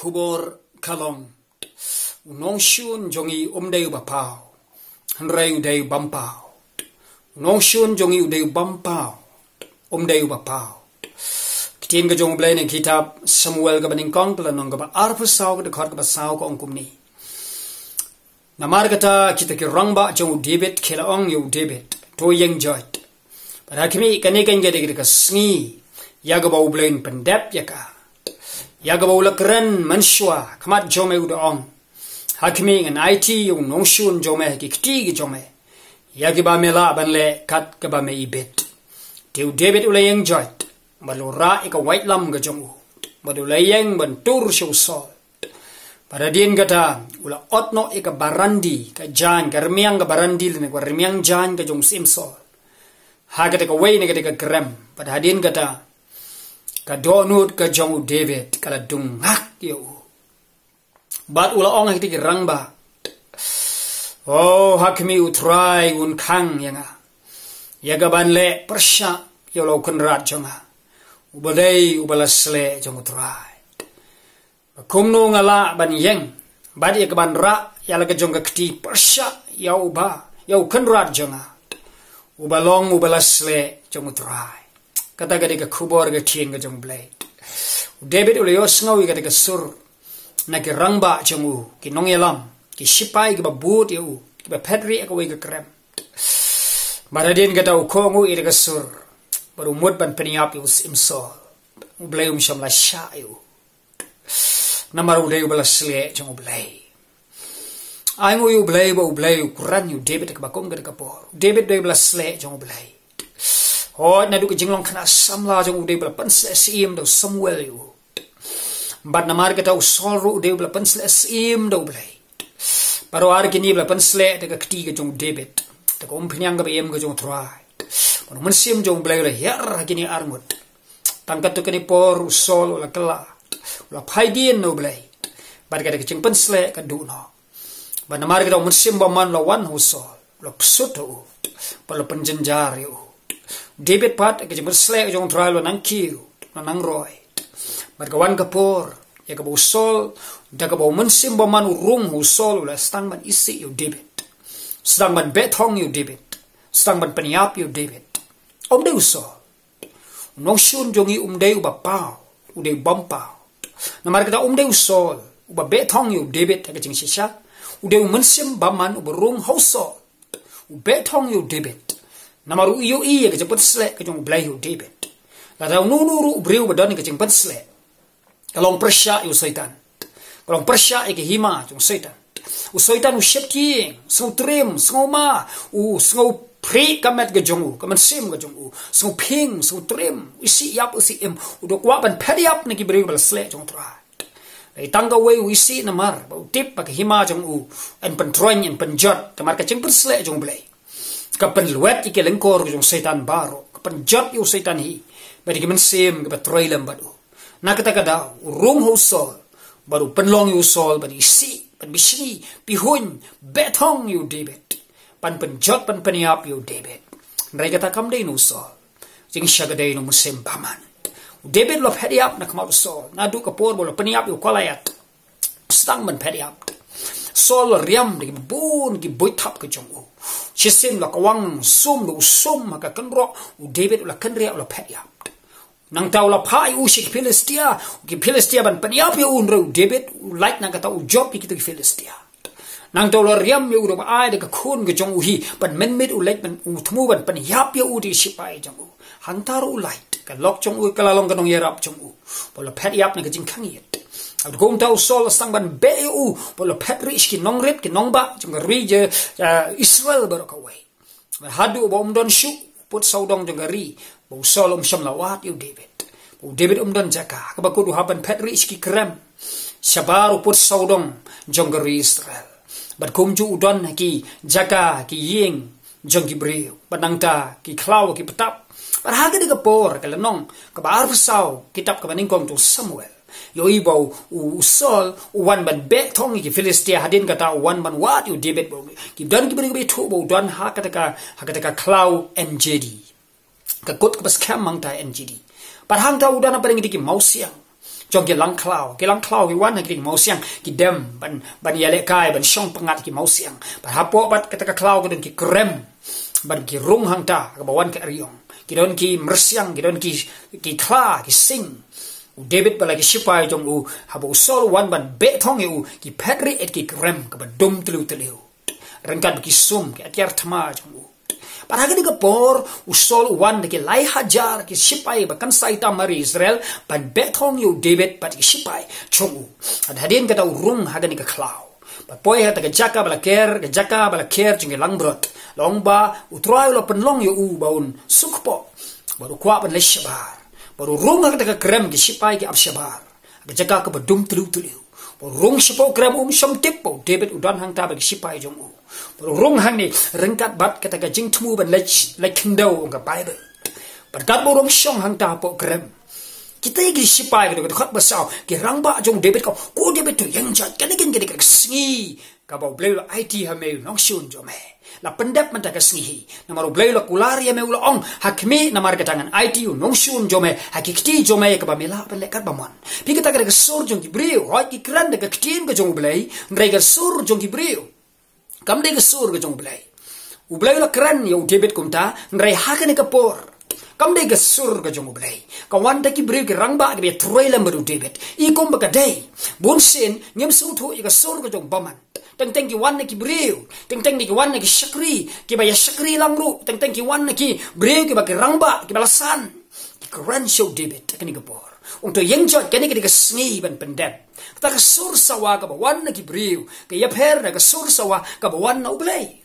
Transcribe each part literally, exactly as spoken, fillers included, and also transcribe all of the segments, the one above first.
Khubor ka long, u nongshun jong ngi um dei uba paw, hynrei u dei u bym paw. U nongshun jong ngi u dei u bym paw, um dei uba paw. Ktien ka jong U Blei na kitab Samuel kaba nyngkong, ka lynnong kaba arphew saw, ka dkhot kaba saw, ka ong kumne: Namar kata kita ki rangbah jong u David ki la ong ïa u David: To ïeng joit. Bad ha khmih, kane kan ïa ka dei ka sngi ïa kaba U Blei un pyndep ïa ka, ïa kaba u la kren mynshuwa, khmat jong me u da ong: Ha khmih, ngan aiti ïa u nongshun jong me ha ki kti ki jong me, ïa kiba me lah ban leh kat kaba me ibit. Te u David u la ïeng joit, bad u la rah ïa ka waitlam ka jong u, bad u la ïeng ban tur sha u Saul. Bad hadien kata u la ot noh ïa ka barandi, ka jaiñ, ka rmiang ka barandi lane ka rmiang jaiñ ka jong u syiem Saul, ha kata kawei na kata ka krem. Bad hadien kata ka dohnud ka jong u David ka la dung ngak ïa u. Bad u la ong ha kita ki rangbah: O, ha khmih, U Trai un khang ïa nga ïa ka ban leh pyrshah ïa u kynrad jong nga, uba dei uba la sleh jong U Trai. Kumno nga lah ban ïeng bad ïa ka ban rah ïa la ka jong ka kti pyrshah ïa uba, ïa u kynrad jong nga, uba long uba la sleh jong U Trai? Kata ka dei ka khubor ka ktien ka jong U Blei. U David u la ïohsngew ïa kata ka sur na ki rangbah jong u, ki nongïalam, ki shipai kiba bud ïa u, kiba phet rieh ha kawei ka krem. Bad hadien kata u kohnguh ïa kata ka sur, bad u mut ban pynïap ïa u syiem Saul. U Blei um shym la shah ïa u, namar u dei uba la sleh jong U Blei. Ai nguh ïa U Blei ba U Blei u kren ïa u David ha kaba kum kata ka por. U David u dei uba la sleh jong U Blei. Hooid, naduh ka jinglong khynnah samla jong u, u dei uba la pynsleh syiem da u Samuel ïa u. Bad namar kata u Saul ruh u dei uba la pynsleh syiem da U Blei. Baroh ar kine ba la pynsleh da ka kti ka jong u David, da ka umphniang kaba im ka jong U Trai. Bad u Mynsiem jong U Blei u la hiar ha kine ar ngut. Tang katto katne por u Saul u la kylla, u la phai dien na U Blei. Bad kata ka jingpynsleh ka duh noh. Bad namar kata u Mynsiem Bymman u la wan ha u Saul, u la psut ha u, bad u la pynjynjar ïa u. David pat, ka jingpynsleh ka jong U Trai u la nang kiew, u la nang roi. Bad ka wan ka por ïa kaba u Saul, da kaba u Mynsiem Bymman u rung ha u Saul, u la sdang ban isih ïa u David, sdang ban beh thong ïa u David, sdang ban pynïap ïa u David. Um dei u Saul. U nongshun jong ngi um dei uba paw, u dei u bym paw. Namar kata um dei u Saul uba beh thong ïa u David ha ka jingshisha. U dei u Mynsiem Bymman uba rung ha u Saul, u beh thong ïa u David. Namar u ïohi ïa ka jingpynsleh ka jong U Blei ïa u David. Lada uno uno ruh u briew ba don ïa ka jingpynsleh, ka long pyrshah ïa u Soitan. Ka long pyrshah ïa ka hima jong u Soitan. U Soitan u sheptieng, sngewtriem, sngewma, u sngewphreh ka met ka jong u, ka mynsiem ka jong u, sngewphieng, sngewtriem, u isih ïap, u isih im, u da kwah ban phet ïap na ki briew ba la sleh jong U Trai. Dei tang kawei, u isih namar ba u tip ba ka hima jong u yn pyntroiñ, yn pynjot, namar ka jingpynsleh jong U Blei ka pynlwet ïa ki lyngkor jong u Soitan baroh, ka pynjot ïa u Soitan hi bad ïa ki mynsiem kiba trei lem bad u. Na kata ka daw u rung ha u Saul, bad u pynlong ïa u Saul ban isih, ban bishni, pihuiñ, beh thong ïa u David, ban pynjot, ban pynïap ïa u David. Hynrei kata kam dei na u Saul. Jingshisha ka dei na u Mynsiem Bymman. U David u la phet ïap na khmat u Saul, naduh ka por ba u la pynïap ïa u Goliath. Sdang ban phet ïap. Saul u la riam da kiba bun ki buit thap ka jong u. Shisien u la kawang sum da u sum ha ka kynroh, u David u la kynriah, u la phet ïap. Nangta u la phah ïa u sha ki Philistia, ki Philistia ban pynïap ïa u, hynrei u David u lait na kata, u jop ïa kita ki Philistia. Nangta u la riam ïa u da ba ai da ka khun ka jong u hi, ban mynmiet u leit ban, u thmu ban pynïap ïa u da ki shipai jong u. Hangta ruh u lait, ka lok jong u ka la long ka nongïarap jong u, ba u la phet ïap na ka jingkhang ïit. Bad kumta u Saul u la sdang ban beh ïa u, ba u la phet rieh sha ki nongrit, ki nongbah jong ka ri, ah, Israel baroh kawei. Bad haduh ba um don shuh u pud sawdong jong ka ri, ba u Saul um shym la wad ïa u David, ba u David um don jaka, kaba kut u hap ban phet rieh sha ki krem shabar u pud sawdong jong ka ri Israel. Bad kumjuh u don ha ki jaka, ki ïing jong ki briew, bad nangta ki khlaw, ki btap. Bad ha kata ka por, ka lynnong kaba arphew saw kitab kaba nyngkong jong u Samuel, ïohi ba u, u Saul u wan ban beh thong ïa ki Philistia, hadien kata u wan ban wad ïa u David, ba ki don ki briew kiba ïathuh ba u don ha kata ka, ha kata ka khlaw En-gedi, ka kut kaba skhem hangta En-gedi. Bad hangta u don ha pdeng kita ki mawsiang, jong ki langkhlaw, ki langkhlaw ki wan ha ki mawsiang, ki dem ban, ban ïalehkai, ban shong pyngngad ki mawsiang. Bad hapoh bad kata ka khlaw ka don ki krem, bad ki rung hangta kaba wan ka ariong. Ki don ki myrsiang, ki don ki, ki khla, ki sing. U David bad la ki shipai jong u, haba u Saul u wan ban beh thong ïa u, ki phet rieh ïa ki krem kaba dum tliw tliw. Ryngkat bad ki sum, ki atiar thma jong u. Bad ha kane ka por, u Saul u wan da ki lai hajar ki shipai ba kynsai tam ha ri Israel, ban beh thong ïa u David bad ki shipai jong u. Bad hadien kata u rung ha kane ka khlaw. Bad poi ha kata ka jaka ba la ker, ka jaka ba la ker jong ki langbrot. La ong ba u Trai u la pynlong ïa u ba un suk poh. Bad u kwah ban leit shabar. Bad u rung ha kata ka krem ki shipai ki ap shabar. Ha ka jaka kaba dum tliw tliw. Bad u rung shapoh krem, um shym tip ba u David u don hangta bad ki shipai jong u. Bad u rung hangne ryngkat bad kata ka jingthmu ban leit, leit khyndew, ong ka Baibl. Bad katba u rung shong hangta hapoh krem, kita ki shipai, kata ka dkhot ba saw, ki rangbah jong u David ka ong, "Ko David, to ïeng jait, kane ka dei ka sngi kaba u Blei u la aiti ha me u nongshun jong me. La pyndep mynta ka sngi hi. Namar u Blei u la kular ïa me, u la ong ha khmih, namar kata ngan aiti u nongshun jong me ha ki kti jong me, kaba me lah ban leh katba mon." Phi, kata ka dei ka sur jong ki briew. Hooid, ki kren da ka ktien ka jong u Blei, hynrei ka sur jong ki briew. Kam dei ka sur ka jong u Blei. U Blei u la kren ïa u David kumta, hynrei ha kane ka por, kam dei ka sur ka jong u Blei. Ka wan da ki briew, ki rangbah kiba ïatrei lem bad u David. I kumba ka dei. Bunsien ngim sngewthuh ïa ka sur ka jong u bymman. Teng teng ki wan na ki briew, teng teng ki wan na ki shakri, kiba ïa shakri lang ruh, teng teng ki wan na ki briew kiba ki rangbah, kiba la san. Ki kren sha u David ha kane ka por. Ong, to ïeng jait, kane ka dei ka sngi ban pyndep. Kata ka sur sawa kaba wan na ki briew ka ïapher na ka sur sawa kaba wan na u Blei.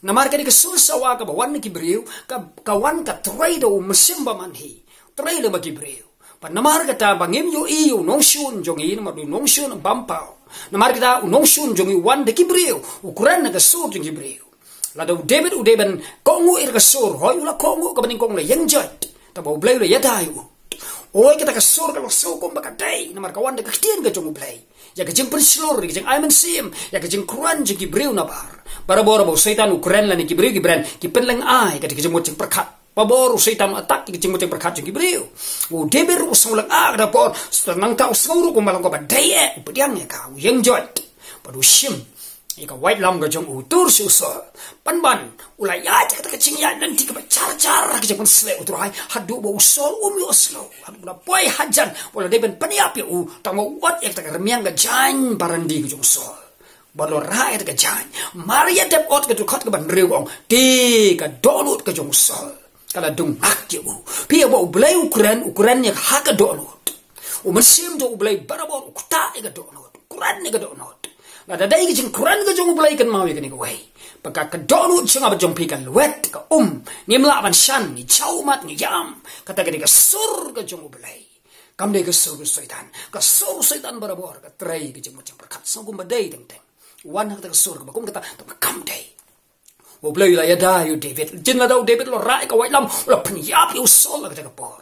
Namar kane ka sur sawa kaba wan na ki briew, ka, ka wan ka trei da u mynsiem bymman hi. Trei lem bad ki briew. Bad namar kata ba ngim ïohi ïa u nongshun jong ngi, namar u nongshun bym paw. Namar kata u nongshun jong ngi u wan da ki briew, u kren na ka sur jong ki briew. Lada u David u dei ban kohnguh ïa ka sur, hooid u la kohnguh, kaba nyngkong u la ïeng jait. Tangba u Blei u la ïada ïa u. Hooid, kata ka sur ka la sngew kumba ka dei, namar ka wan da ka ktien ka jong u Blei. Ïa ka jingpynshlur, ïa ka jingai mynsiem, ïa ka jingkren jong ki briew nabar. Barabor ba u Soitan u kren lane ki briew ki bren, ki pynlyngngoh ïa kata ka jingmut jingpyrkhat. Barabor u Soitan u attack ïa ka jingmut jingpyrkhat jong ki briew. U David ruh u sngew lyngngoh ha kata ka por, nangta u sngew ruh kumba long kaba dei eh, u pdiang ïa ka, u ïeng jait. Bad u shim ïa ka waitlam ka jong u, u tur sha u Saul. Pynban u la ïaid ïa kata ka jingïaid lynti kaba jar jar ha ka jingpynsleh u Trai, haduh ba u Saul um ïohsngew, haduh ba la poi hajan ba la dei ban pynïap ïa u, tangba u ot ïa kata ka rmiang ka jaiñ barandi ka jong u Saul. Bad la rah ïa kata ka jaiñ. Mar ïa dep ot, ka dkhot kaba hynriew ka ong, te ka dohnud ka jong u Saul ka la dung ngak ïa u. Phi, haba u Blei u kren, u kren ïa ka ha ka dohnud. U mynsiem jong u Blei barabor u ktah ïa ka dohnud, u kren ïa ka dohnud. Lada dei ka jingkren ka jong u Blei, kynmaw ïa kane kawei, ba ka, ka dohnud jong nga bad jong phi ka lwet, ka um. Ngim lah ban shan, ngi jaw ummat, ngi ïam. Kata ka dei ka sur ka jong u Blei. Kam dei ka sur u Soitan. Ka sur u Soitan barabor ka trei ka jingmut jingpyrkhat, sngewbha ba dei teng teng. Wan ha kata ka sur kaba kum kata, tangba kam dei. U Blei u la ïada ïa u David. Jin lada u David u la rah ïa ka waitlam, u la pynïap ïa u Saul ha kata ka por.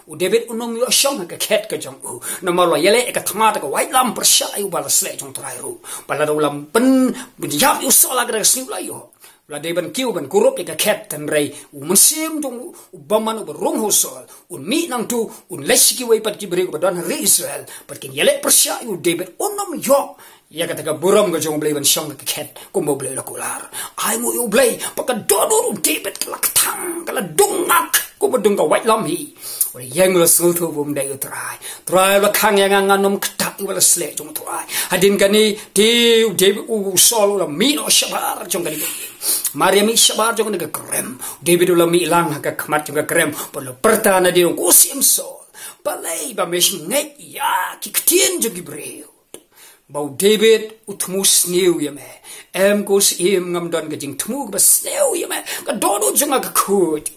U David un ym ïoh shong ha ka khet ka jong u. Namar u la ïaleh ïa ka thma da ka waitlam pyrshah ïa u ba la sleh jong u Trai ruh. Bad lada u la pyn, pynïap ïa u Saul ha kata ka sngi u la ïoh, u la dei ban kiew ban kurup ïa ka khet, hynrei u mynsiem jong u bymman uba rung ha u Saul un mih nangtu, un leit sha kiwei pat ki briew kiba don ha ri Israel, bad kin ïaleh pyrshah ïa u David, un ym ïoh ïa kata ka burom ka jong u Blei ban shong ha ka khet kumba u Blei u la kular. Ai nguh ïa u Blei, ba ka dohnud u David ka la kthang, ka la dung ngak kumba dung ka waitlam hi. U la ïeng, u la sngewthuh ba um dei u Trai. Trai u la khang ïa nga, ngan ym ktah ïa uba la sleh jong u Trai. Hadien kane te u David, u Saul u la mih noh shabar jong kane ka ïing. Mar ïa mih shabar jong kane ka krem, u David u la mih lang ha ka khmat jong ka krem, bad u la pyrta nadien, ong, ko syiem Saul, balei ba me shngeit ïa ki ktien jong ki briew? Ba u David u thmu sniew ïa me. Em ko syiem, ngam don ka jingthmu kaba sniew ïa me. Ka dohnud jong nga ka khuid.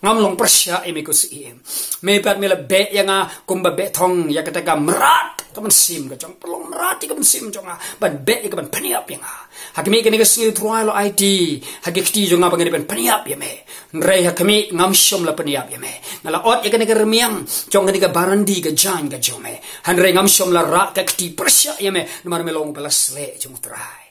Ngam long pyrshah ïa me ko syiem. Me pat me la beh ïa nga kumba beh thong ïa kata ka mrad ka mynsiem ka jong, pynlong mrad ïa ka mynsiem jong nga ban beh ïa ka, ban pynïap ïa nga. Ha khmih, kane ka sngi u Trai u la aiti ha ki kti jong nga ba ngan dei ban pynïap ïa me. Hynrei ha khmih ngam shym la pynïap ïa me. Nga la ot ïa kane ka rmiang jong kane ka barandi ka jaiñ ka jong me. Hynrei ngam shym la rah ka kti pyrshah ïa me, namar me long uba la sleh jong u Trai.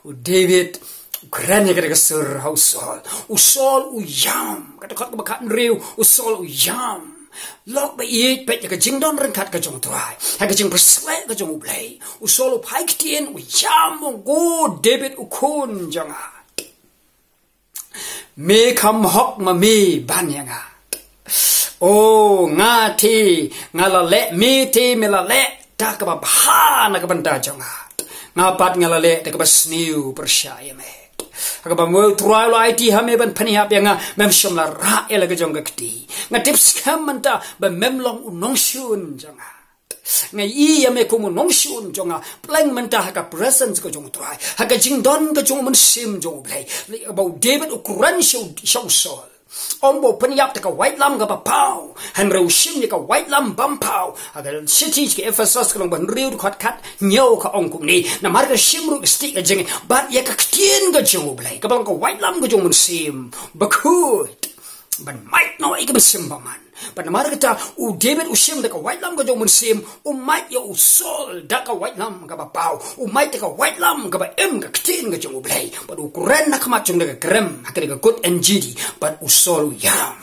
U David u kren ïa kata ka sur ha u Saul. U Saul u ïam. Ka dkhot kaba khathynriew, u Saul u ïam. Lok ba ïeit, peit ïa ka jingdon ryngkat ka jong U Trai ha ka jingpyrshah ka jong U Blei. U Saul u phai ktien, u ïam, u ong, "Ko David u khun jong nga, me kham hok ma me ban ïa nga. O nga te nga la leh, me te me la leh da kaba bha na ka bynta jong nga. Nga pat nga la leh da kaba sniew pyrshah ïa me. Ha kaba me, U Trai u la aiti ha me ban pynïap ïa nga, mem shym la rah ïa la ka jong ka kti. Nga tip skhem mynta ba mem long u nongshun jong nga. Nga ïohi ïa me kum u nongshun jong nga. Pleng mynta ha ka presence ka jong U Trai, ha ka jingdon ka jong U Mynsiem jong U Blei, ba U David u kren sha u, sha u Saul. Ong ba u pynïap da ka waitlam kaba paw, hynrei u shim ïa ka waitlam bym paw. Ha ka shithi ka Ephesos ka lynnong ba hynriew, dkhot khathynñiew, ka ong kumne: Namar ka shim ruh ka stieh ka jong ngi bad ïa ka ktien ka jong U Blei, kaba long ka waitlam ka jong U Mynsiem Bakhuid, ban mait noh ïa ki mynsiem bymman. Bad namar kata, u David u shim da ka waitlam ka jong U Mynsiem, u mait ïa u Saul da ka waitlam kaba paw, u mait da ka waitlam kaba im ka ktien ka jong U Blei. Bad u kren na khmat jong u da ka krem, ha ka da ka kut Engedi, bad u Saul u ïam.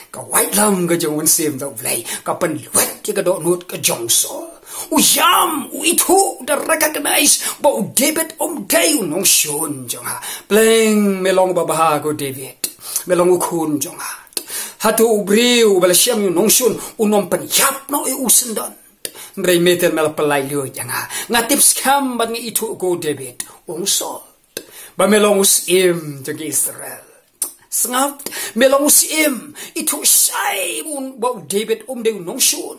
Ka waitlam ka jong U Mynsiem jong U Blei ka pynlwet ïa ka dohnud ka jong u Saul. U ïam, u ithuh, da recognize ba u David um dei u nongshun jong nga. Pleng, me long uba bha, ko David. Me long u khun jong nga. Hato u briew uba la shem ïa u nongshun un ym pynïap noh ïa u syndon? Hynrei me te me la pyllait luid ïa nga. Nga tip skhem bad nga ithuh, ko David, ong u Saul, ba me long u syiem jong ki Israel. Sngap, me long u syiem. Ithuh shai ba u, ba u David um dei u nongshun.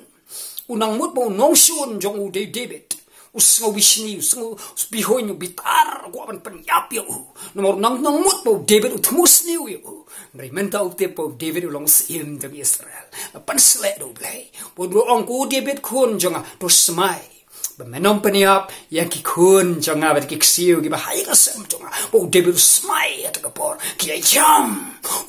U nang mut ba u nongshun jong u dei u David. U sngew bishni, u sngew bihuiñ, u bitar, u kwah ban pynïap ïa u. Namar u nang, nang mut ba u David u thmu sniew ïa u. Hynrei mynta u tip ba u David u long u syiem jong Israel. La pynsleh da U Blei. Bad u ong, ko David khun jong nga, to smai ba men ym pynïap ïa ki khun jong nga bad ki ksiew kiba ha ïing ha sem jong nga. Ba u David u smai ha kata ka por. Ki ïam.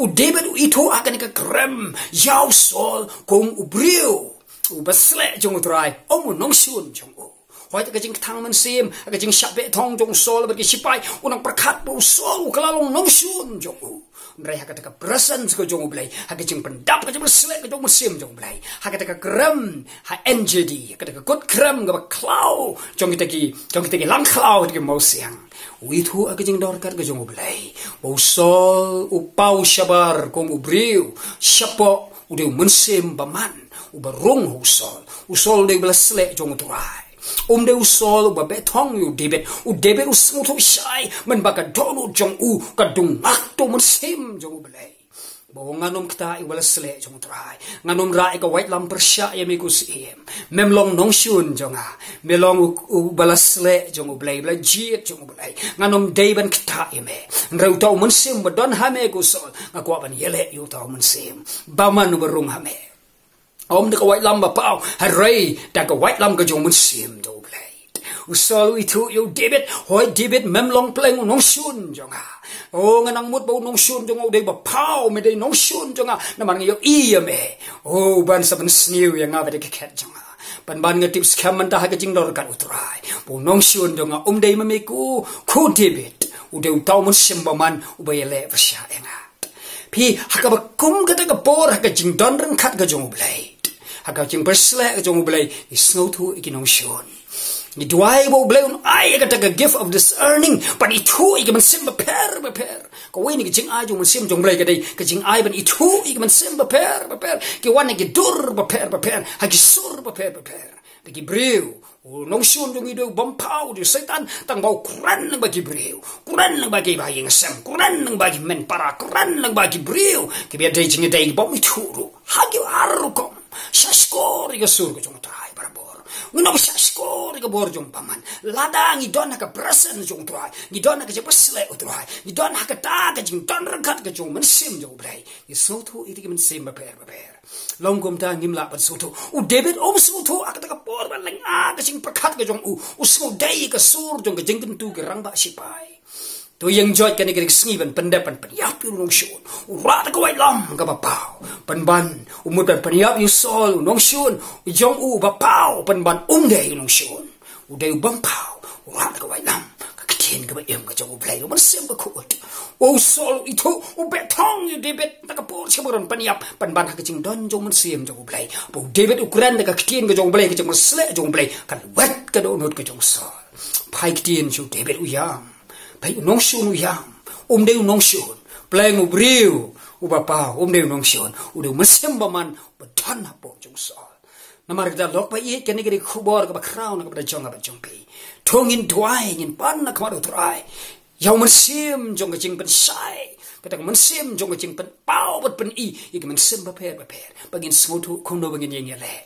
U David u ithuh ha kane ka krem ïa u Saul kum u briew uba sleh jong U Trai, um u nongshun jong u. Hooid, ha ka jingkthang mynsiem, ha ka jingshah beh thong jong u Saul bad ki shipai, u nang pyrkhat ba u Saul u kylla long nongshun jong u. Hynrei ha kata ka presence ka jong U Blei, ha ka jingpyndap, ka jingpynshlur ka jong U Mynsiem jong U Blei, ha kata ka krem ha Engedi, ha kata ka kut krem kaba khlaw jong kita ki, jong kita ki langkhlaw, kita ki mawsiang, u ithuh ha ka jingdon ryngkat ka jong U Blei ba u Saul u paw shabar kum u briew shapoh, u dei u mynsiem bymman uba rung ha u Saul. U Saul u dei uba la sleh jong U Trai. Um dei u Saul uba beh thong ïa u David. U David u sngewthuh shai mynba ka dohnud jong u ka dung mak da u Mynsiem jong U Blei. Ba u ong, ngan ym ktah ïa uba la sleh jong U Trai. Ngan ym rah ïa ka waitlam pyrshah ïa me, ko syiem. Mem long nongshun jong nga. Me long u, uba la sleh jong U Blei, uba la jied jong U Blei. Ngan ym dei ban ktah ïa me. Hynrei uta u Mynsiem ba don ha me, ko Saul, nga kwah ban ïaleh ïa uta u Mynsiem bymman uba rung ha me. Ym da ka waitlam ba paw, hynrei da ka waitlam ka jong U Mynsiem jong U Blei. U Saul u ithuh ïa u David, hooid David, mem long pleng u nongshun jong nga. O, nga nang mut ba u nongshun jong nga u dei ba paw, me dei nongshun jong nga namar nga ïohi ïa me. O, ban sa pynsniew ïa nga bad ïa ka khet jong nga. Pynban, nga tip skhem mynta ha ka jingdon ryngkat U Trai ba u nongshun jong nga um dei ma me, ko, ko David. U dei uta u Mynsiem bymman uba ïaleh pyrshah ïa nga. Phi, ha kaba kum kata ka por, ha ka jingdon ryngkat ka jong U Blei, ha ka jingpyrshah ka jong U Blei, ngi sngewthuh ïa ki nongshun. Ngi duwai ba U Blei un ai ïa kata ka gift of discerning, ban ithuh ïa ki mynsiem bapher bapher. Kawei na ki jingai jong U Mynsiem jong U Blei ka dei ka jingai ban ithuh ïa ki mynsiem bapher bapher. Ki wan na ki dur bapher bapher, ha ki sur bapher bapher. Da ki briew, u nongshun jong ngi u dei u bym paw, u dei u Soitan, tang ba u kren lyngba ki briew, kren lyngba ki ba ïing sem, kren lyngba ki hynmen para, kren lyngba ki briew kiba ïadei jingïadei, ki bym ithuh ruh. Ha ki ar rukom, shahshkor ïa ka sur ka jong U Trai barabor. Ngin ym shahshkor ïa ka bor jong bymman. Lada ngi don ha ka presence jong U Trai, ngi don ha ka jingpyrshah U Trai, ngi don ha kata ka jingdon ryngkat ka jong U Mynsiem jong U Blei, ngi sngewthuh ïa ki mynsiem bapher bapher. Long kumta ngim lah ban sngewthuh. U David um sngewthuh ha kata ka por ba lynga ka jingpyrkhat ka jong u. U sngewdei ïa ka sur jong ka jingkyntu ki rangbah shipai. To ïeng joit kane ka sngi ban pyndep, ban pynïap ïa u nongshun. U rah da ka waitlam kaba paw. Pynban, u mut ban pynïap ïa u Saul u nongshun jong u ba paw, pynban um dei u nongshun. U dei u bym paw. U rah da ka waitlam ka kti. ktien kaba im ka jong U Blei, u mynsiem bakhuid. U Saul u ithuh, u beh thong ïa u David, na ka por sha baron ban ïap, ban ban ha ka jingdon jong u mynsiem jong U Blei. Ba u David u kren da ka ktien ka jong U Blei, ka jingmynsiem jong U Blei, kan wet ka dohnud ka jong u Saul. Phai ktien sha u David u ïam. Phai u nongshun u ïam. Um dei u nongshun. Pleng u briew uba paw, um dei u nongshun. U dei u mynsiem ba man, ba don hapoh jong u Saul. Namar kata lok ba ïeit, kane ka dei ka khubor kaba khraw na ka bynta jong nga bad jong phi. To ngin duwai, ngin pan na khmat u Trai. Ïa u mynsiem jong ka jingpynshai, kata ka mynsiem jong ka jingpynpaw bad pyni ïa ka mynsiem bapher bapher. Ba ngin sngewthuh kumno ba ngin ïeng ïaleh.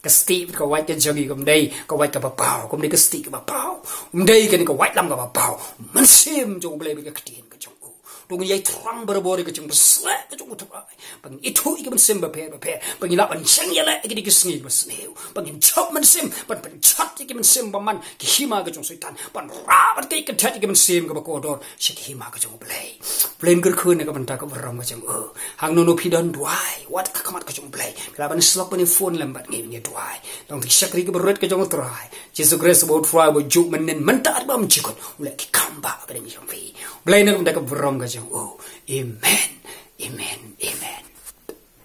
Ka stieh ka wait ka jong ngi kam dei ka wait kaba paw, kam dei ka stieh kaba paw. Um dei kane ka waitlam kaba paw. Mynsiem jong U Blei bad ka ktien ka jong u. To ngin ïai thrang barabor ïa ka jingpynsleh ka jong u Trai. Ba ngin ithuh ïa ki mynsiem bapher bapher. Ba ngin lah ban jeng ïaleh ïa kine ki sngi ba sniew. Ba ngin jop mynsiem ban pynjot ïa ki mynsiem ba man, ki hima ka jong Soitan. Ban rah ban kyntait ïa ki mynsiem kaba kordor sha ki hima ka jong U Blei. Blei un kyrkhu na ka bynta ka burom ka jong u. Hangno hangno phi don, duwai, wat ha khmat ka jong U Blei. Phi lah ban ïasyllok ban ïaphone lem bad ngi, ngi duwai. Long ki shakri kiba rit ka jong u Trai Jisu Khrist, ba u Trai ba juh mynnin mynta bad bymjukut. U leh ki kam ba ha ka ding jong phi. Blei na ka bynta ka burom ka jong u. Amen.